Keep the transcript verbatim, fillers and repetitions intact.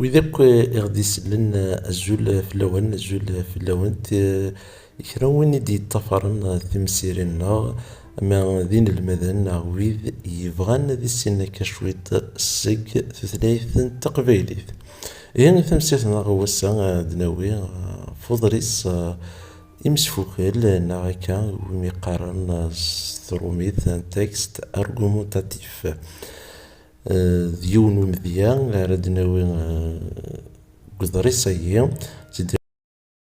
Wid akk i ɣ-d-isellen, azul fell-awen, azul fell-awent. Kra n win i d-yeṭṭafaren timsirin-nneɣ, ama d inelmaden neɣ wid yebɣan ad issinen akka cwiṭ seg tutlayt n teqbaylit. Ihi tamsirt-nneɣ n wass-a, ad d-nawi ɣef uḍris imesfukel, neɣ akka umi qqaren s trumit un texte argumentatif. D yiwen umedya ara d-nawi deg uḍris-agi,